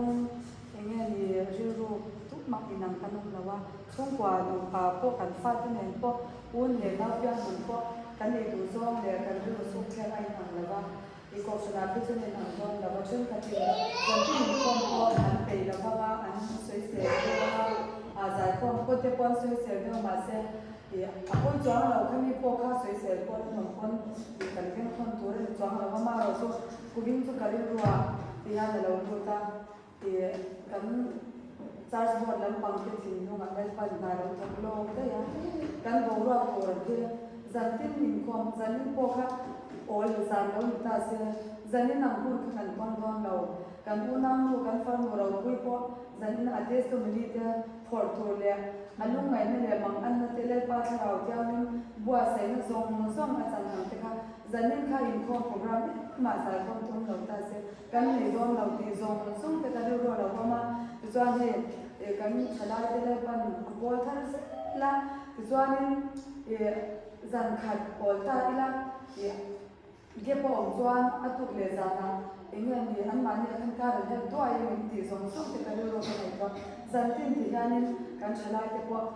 Enge ni rilru tumah inang kan awm lo a, chhungkua nupa pawh kan fate nen pawh un leh nau pianghmun pawh kan ei duh zawng leh kan rilru suk thleng a inang lo va, i kohhranah phei chuan inang dawn lo va, thenkhatin zantin inkhawm pawh an peih lo vang a, an sawisel deuh a, a zaikhawm pawh te pawh an sawisel deuh mahse i a pawi chuang lo, khami pawh kha sawisel pawh an awm pawn i kan vengthawn tur a ni chuang lo va, amaherawhchu Kumin chu ka rilruah ti hian a lo lut a, ti kan Church Board lampang te thinlungah Lalpan hna lo thawk lawk daih a, kan boruak tur ang hi zantin inkhawm, zanin pawh kha awl zan lo ni ta se, zanin ang hun kha kan hmang dawn lo, kan unau nu kan farnu ropui pawh zanin a testimony te phawrh tur leh a lungngaihna leh manganna te Lalpa thlarau thianghlim buatsaihna zawng zawng a chan ang te kha Zanin kha inkhawm program engmah zaikhawm tum lo ta se, kan nei dawn lo tih zawng zawng te ka rilru a lo awm a, tichuan hei eh kan thalai te Lalpan a pawl thar zel a, tichuanin eh zan khat awl ta ila eh gap a awm chuan a tuk leh zanah eng nge ni anmahni a khan kar an help duai em em tih zawng zawng te ka rilru ka ngaihtuah. Zantin ti hianin kan thalai te pawh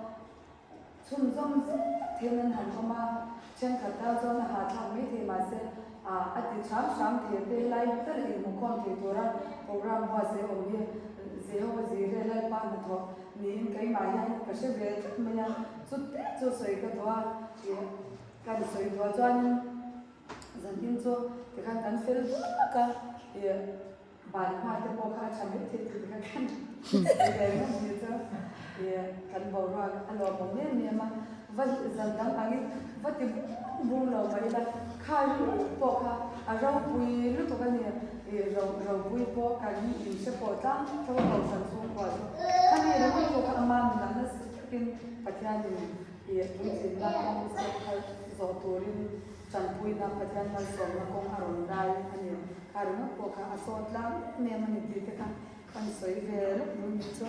Chhunzawm zet then an han awm a, thenkhat tan chuan a hahthlak mai thei mahse a ti hram hram thei te helai ber inhmuhkhawm thei tura program buatsaih awm hi Jehova Jireh Lalpa hnathawh niin keimah hian ka hre ve tlat mai a, chute chu sawi ka duh a, ih ka ni sawi duh a chuanin zantin chu tikhan kan fel vak a, ih. Ban hma te pawh kha a tha mai thei tih kha kan ve ngam ni chu ih kan boruak a lawmawm em em a, va zan dang angin va ti bung bung lo mah ila kha rilru pawh kha a ropui lutuk a ni ih ro ropui pawh kan inhre pawh tlang tho a kohhran chhungkua chu khami ringawt pawh kha ama nunah nasa takin Pathianin ih puitlinna kawng step thar zawh turin Tanpuina Pathian malsawmna kawng a rawn dai a ni. Kha ringawt pawh kha a sawt tlang em em a ni tih te kha kan sawi ve lawk mai ni chu.